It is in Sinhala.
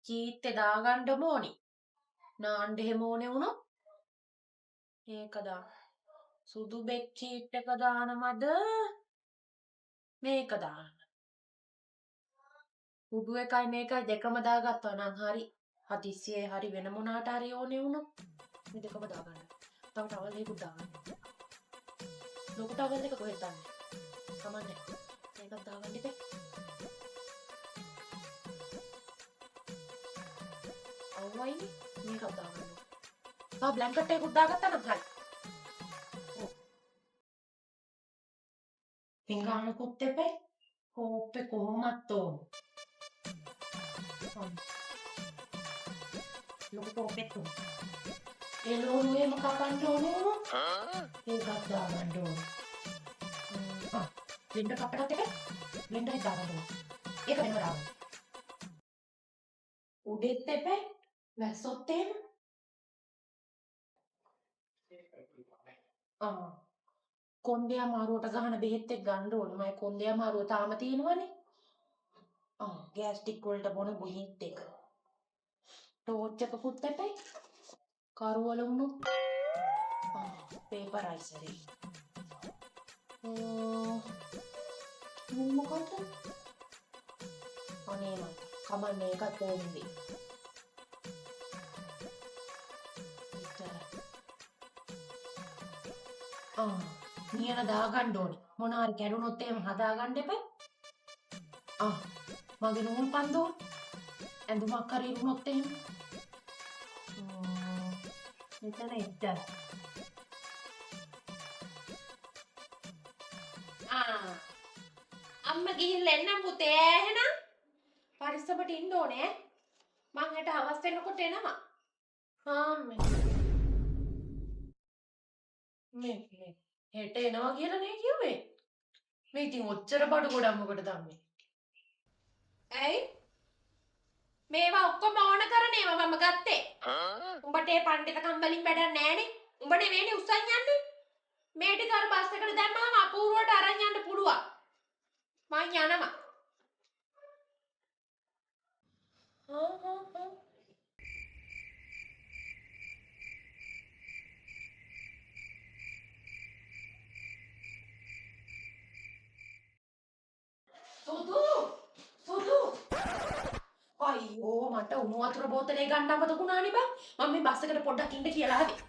චීත්තේ දාගන්න ඕනි. නාන්න එහෙම ඕනේ වුණොත් ඒක දාන්න. සුදු බෙඩ් ෂීට් එක දානවද? මේක දාන්න. සුදු එකයි මේකයි දෙකම දාගත්තා නම් හරි. හදිස්සියේ හරි වෙන මොනාට හරි ඕනේ වුණොත් මේ දෙකම දාගන්න. තව ටවල් එකකුත් දාගන්න. ලොකු ටවල් එක කොහෙද දාන්නේ? කමන්නේ. මේකත් දාගන්න ඉතින්. අවුවයිනේ මේකත් දාගන්න. තව බ්ලැන්කට් එකකුත් දාගත්තා නම් හරි. ඔව්. පිඟානකුත් එපේ. කෝප්පේ කොහොමත් ඕන. ලොකු කෝප්පෙත් ඕන. එළවලු එහෙම කපන්න ඕන වුණොත් ඒකත් දාගන්න ඕන. ආ බ්ලෙන්ඩර් කප් එකත් එපේ. බ්ලෙන්ඩර් එක දාගන්න ඕන. ඒක වෙනම දාගන්න. උඩෙත් එපේ. වැස්සොත් එහෙම. ආ කොන්දේ අමාරුවට ගහන බෙහෙත් එක් ගන්න ඕනේ. මම කොන්දේ අමාරුව තාම තියෙනවනේ. ආ ගෑස්ට්‍රික් වලට බොන බෙහෙත් එක. ටෝච් එකකුත් එපේ. කරවල වුණොත් ආ පේපර් අයිසර් එක. මේ මොකද්ද? අනේ මට කමන්නේ ඒකත් ඕනේ වෙයි. විතරයි. ආ නියන දාගන්න ඕනේ. මොන හරි කැඩුනොත් එහෙම හදාගන්න එපා. ආ මගේ නූල් පන්දුව ඇඳුමක් හරි ඉරුණොත් එහෙම. මෙතන ඉතල. ආ අම්මා ගිහිල්ලා එන්නම් පුතේ ඈ එහෙනම්. පරිස්සමට ඉන්න ඕනේ ඈ. මං හෙට හවස් වෙනකොට එනවා. ආ මේ මේ හෙට එනවා කියලා නේ කිව්වේ. මේ ඉතින් ඔච්චර බඩු ගොඩක් මොකටද අම්මේ? ඇයි? මේවා ඔක්කොම ඕන කරන ඒවා මම ගත්තේ. උඹට ඒ පණ්ඩිතකම් වලින් වැඩක් නෑනේ. උඹ නෙවෙයිනේ උස්සන් යන්නේ. මේ ටික අර බස් එකට දැම්මහම අපූර්වට අරන් යන්න පුළුවන්. මං යනවා. හා හා හා සුදු සුදු අයියෝ මට උණු වතුර බෝතලේ ගන්න අමතක වුණානේ බං. මම මේ බස් එකට පොඩ්ඩක් ඉන්න කියලා ආවේ.